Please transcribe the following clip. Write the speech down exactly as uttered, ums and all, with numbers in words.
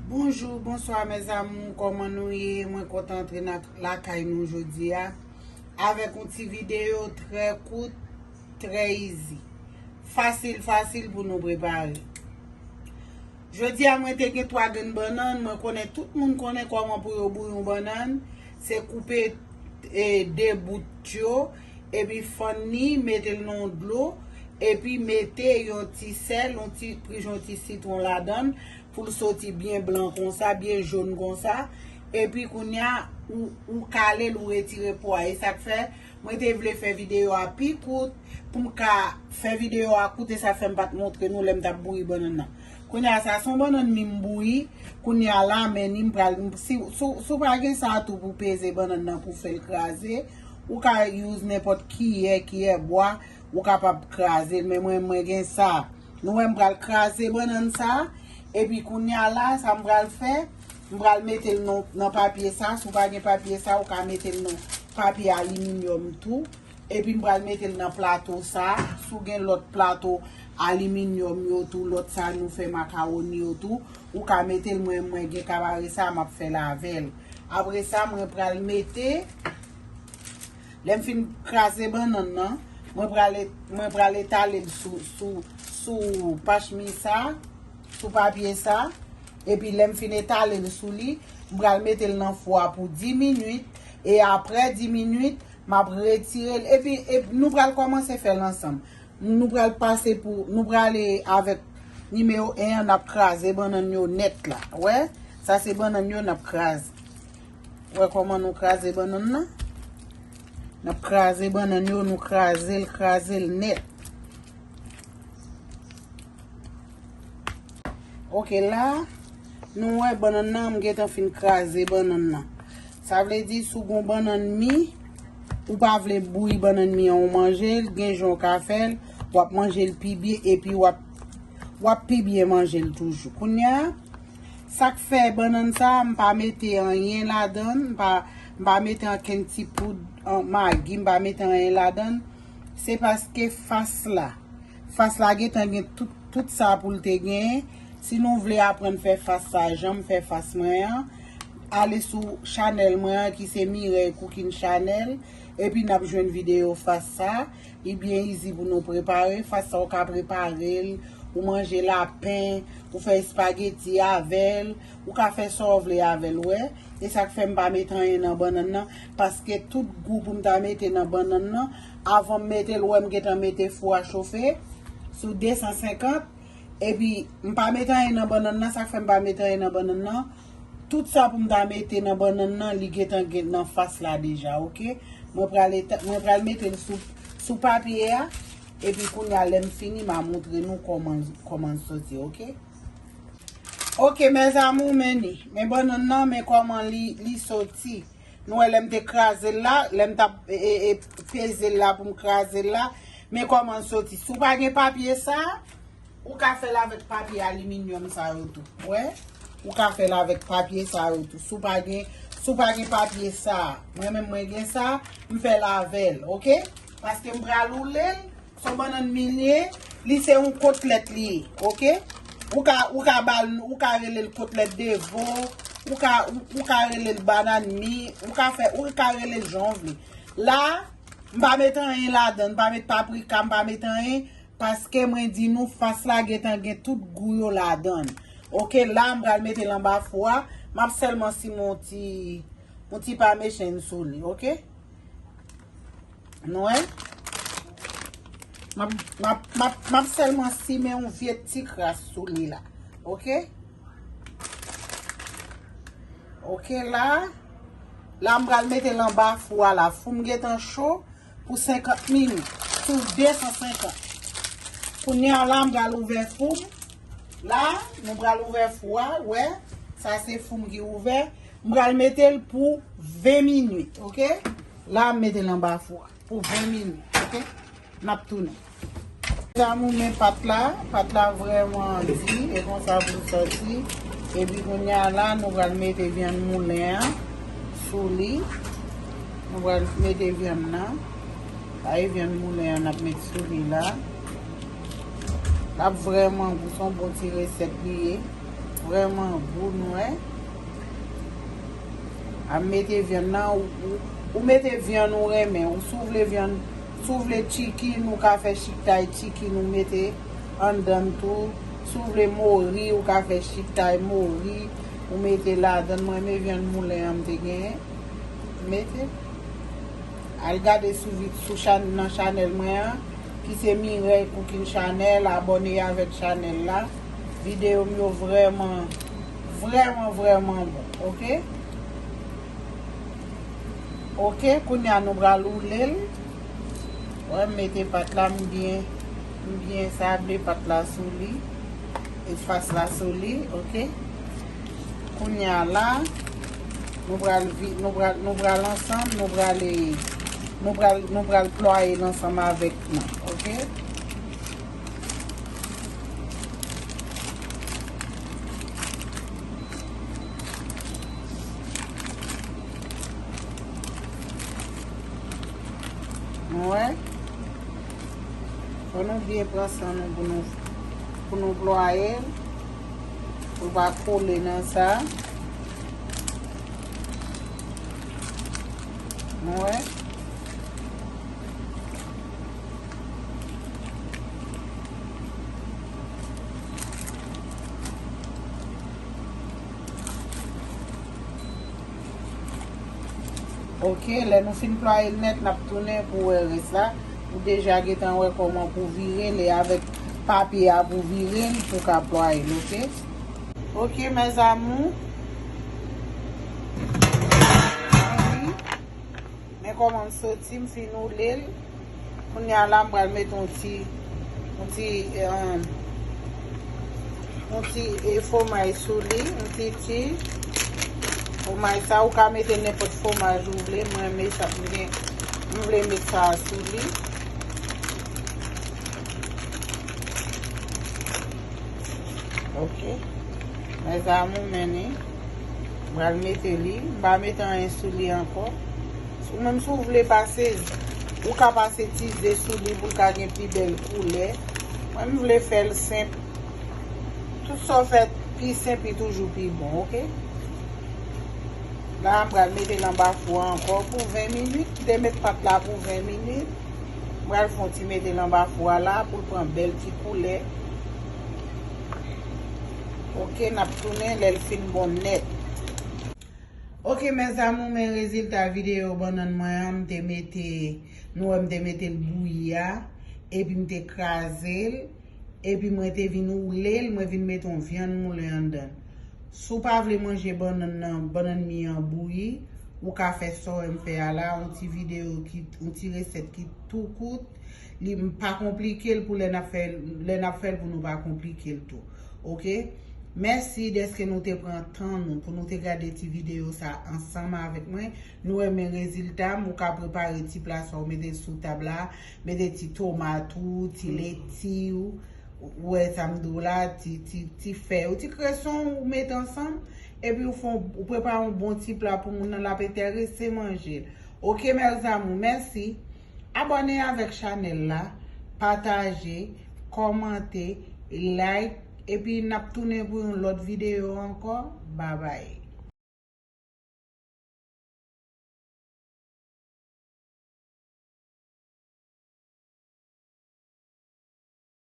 Bonjou, bonswa mes amours, kòman nou ye? Mwen kontan antre nan lakay nou jodi a avèk yon ti videyo trè kout, trè easy. Fasil, fasil pou nou prepare. Jodi a mwen te gen twa grenn bannann, mwen konnen tout moun konnen kòman pou yo bouyi yon bannann, se koupe e, de bout yo, epi fann li, mete l nan dlo, epi mete yon ti sèl, yon ti prij yon ti sitwon ladan l, pou l soti byen blan konsa, byen jòn konsa. Epi kounye a, ou, ou kale l, ou retire po a. E sa k fè, mwen te vle fè videyo a pi kout, pou m ka fè videyo a kout, e sa fè m pa t montre nou lè m t ap bouyi bannann nan. Kounye a, sa se yon bannann mi m bouyi. Kounye a la, men ni m pral, si, si, si w pa gen sa tou pou peze bannann nan, pou fè l kraze, ou ka use nenpòt kiyè, kiyè bwa, ou kapab kraze l, men mwen, mwen gen sa. Nou wè m pral kraze bannann sa, epi kounye a la, sa m pral fè, m pral mete l nan, nan papye sa, si w pa gen papye sa, ou ka mete l nan papye aliminyòm tou, epi m pral mete l nan plato sa, si w gen lòt plato aliminyòm yo tou, lòt sa nou fè makawoni yo tou, ou ka mete l, mwen, mwen gen kabare sa, m ap fè l avè l. Apre sa, mwen pral mete Lè m fin kraze bannann nan, mwen pral, mwen pral etale l sou, sou, sou pachmi sa, sou papye sa. Epi lè m fin etale l sou li, m pral mete l nan fou a pou dis minit. E apre dis minit, m ap retire l. Epi, epi nou pral kòmanse fè l ansanm. Nou pral pase pou, nou prale avèk nimewo en an, n ap kraze bannann yo nèt la. Wè, sa se bannann yo n ap kraze. Wè kòman nou kraze bannann nan? N ap kraze bannann yo, nou kraze l, kraze l nèt. Ok, la, nou wè bannann nan, m gentan fin kraze bannann nan. Sa vle di, si w gon bannann mi, ou pa vle bouyi bannann mi an, ou manje l, gen jan w ka fè l, w ap manje l pi byen, epi w ap, w ap pi byen manje l toujou. Kounye a, sa k fè bannann sa, m pa mete anyen ladan l, m pa, m pa mete ankenn ti poud, an, magi, m pa mete anyen ladan l, se paske fas la, Fas la gentan gen tout, tout sa pou l te genyen. Si nou vle aprann fè fas sa, jan m fè fas mwen an, ale sou chanèl mwen an ki se Mireille Cooking Channel, epi n ap jwenn videyo fas sa. Li byen easy pou nou prepare. Fas sa ou ka prepare l, ou manje lapen, ou fè espageti avè l, ou ka fè sa w vle avè l, wè. E sa k fè m pa met anyen nan bannann nan, paske tout gou pou m ta mete nan bannann nan, avan m mete l, ou wè m gentan mete fou a chofe sou de san senkant, epi m pa met anyen nan bannann nan, sa k fè m pa met anyen nan bannann nan, tout sa pou m ta mete nan bannann nan, li gentan gen nan fas la deja, ok? Mwen pral eta-, mwen pral mete l sou, sou papye a, epi kounye a, lè m fini, m a montre nou kòman, kòman l soti, ok? Ok, mes amours, men ni. Men bannann nan, men kòman li, li soti. Nou wè lè m te kraze l la, lè m t ap, e, e, e, peze l la pou m kraze l la, men kòman l soti. Si w pa gen papye sa, ou ka fè l avèk papye aliminyòm sa yo tou. Wè? Ou ka fè l avèk papye sa yo tou. Si w pa gen, si w pa gen papye sa, mwen menm mwen gen sa, m fè l avè l, ok? Paske m pral woule l, Se yon bannann mi l ye, li se yon kotlèt li ye, ok? Ou ka, ou ka ba l, ou ka rele l kotlèt de vo, ou ka, ou, ou ka rele l bannann mi, ou ka fè, ou ka rele l jan w vle. La, m pa met anyen ladan l, m pa met paprika, m pa met anyen, paske mwen di nou fas la gentan gen tout gou yo ladan l. Ok, la m pral mete l anba fou a, m ap sèlman simen yon ti, yon ti pamechenn sou li, ok? Nou wè? M ap, m ap, m ap, m ap sèlman simen yon vye ti kras sou li la. Ok? Ok la. La m pral mete l anba fou a la. Fou m gentan cho pou senkant minit. Sou de san senkant. Kounye a la m pral ouvè fou m. La, nou pral ouvè fou a, wè. Sa se fou m ki ouvè. M pral mete l pou ven minit, ok? La, m mete l anba fou a pou ven minit, ok? N ap tounen. Zanmi, men pat la, pat la vrèman di, e konsa pou l sòti. Epi kounye a la, nou pral mete vyann moulen an sou li. Nou pral mete vyann nan. Sa e vyann moulen an n ap met sou li la. L ap vrèman gou, se yon bon ti resèt li ye. Vrèman gou, nou wè. A mete vyann nan, ou, ou, ou mete vyann ou renmen. Ou si w vle vyann, si w vle chicken, ou ka fè chiktay chicken, ou mete anndan tou. Si w vle mori, ou ka fè chiktay mori, ou mete ladan. Mwen renmen vyann moulen an m te genyen. Mete. Al gade sou vid-, sou chan-, nan chanèl mwen an, ki se Mireille Cooking Channel, abòne avèk chanèl la. Videyo m yo vrèman, vrèman, vrèman bon, oke? Oke, kounye a nou pral woule l. Wè, m mete pat la, m byen, m byen sable pat la sou li. Espas la sou li, oke? Kounye a la, nou pral vi-, nou pral, nou pral ansanm, nou pral, nou pral, nou pral plwaye l ansanm avèk nou, oke? Nou wè? Fò nou byen pran san nou pou nou, pou nou plwaye l, pou l pa kole nan sa. Nou wè? Oke, lè nou fin plwaye l nèt, n ap tounen pou wè rès la. Ou deja gentan wè kòman pou vire l, e avèk papye a pou vire l, pou ka plwaye l, oke? Oke, mes amours. Men kòman m soti, m fin woule l. Kounye a la, m pral mete yon ti, yon ti, eh, yon ti, eh, fwomaj sou li, yon ti ti. Fwomaj sa, ou ka mete nenpòt fwomaj ou vle. Mwen renmen sa, m gen, m vle met sa sou li. Oke. Mes amours, men li. M pral mete li. M pa mete anyen sou li ankò. Ou menm si w vle pase, ou ka pase ti ze sou li pou l ka gen pi bèl koulè. Mwen, m vle fè l senp. Tout sa w fè pi senp, li toujou pi bon, oke? La, m pral mete l anba fou a ankò pou ven minit. M te met pat la pou ven minit. M pral fè yon ti mete l anba fou a la pou l pran bèl ti koulè. Oke, n ap tounen lè l fin bon nèt. Oke, mes amours, men rezilta videyo bannann mwen an, m te mete, nou wè m te mete l bouyi a, epi m te kraze l, epi mwen te vin woule l, mwen vin mete yon vyann moulen anndan. Si w pa vle manje bannann nan, bannann mi an bouyi, ou ka fè sa w wè m fè a la, yon ti videyo ki, yon ti resèt ki tou kout, li m pa konplike l pou lè n ap fè, lè n ap fè l pou nou pa konplike l tou. Oke? Mèsi dèske nou te pran tan nou pou nou te gade ti videyo sa ansanm avèk mwen. Nou renmen rezilta m, ou ka prepare ti pla sa w mete l sou tab la, mete ti tomat ou, ti leti ou, ou wè sa m di w la, ti, ti, ti fèy ou, ti kreson ou mete ansanm, epi ou fè yon, ou prepare yon bon ti pla pou moun nan, l ap enterese manje l. Oke, mes amours, mèsi. Abòne avèk chanèl la, pataje, kòmante, like, epi n ap tounen pou yon lòt videyo ankò. Babay.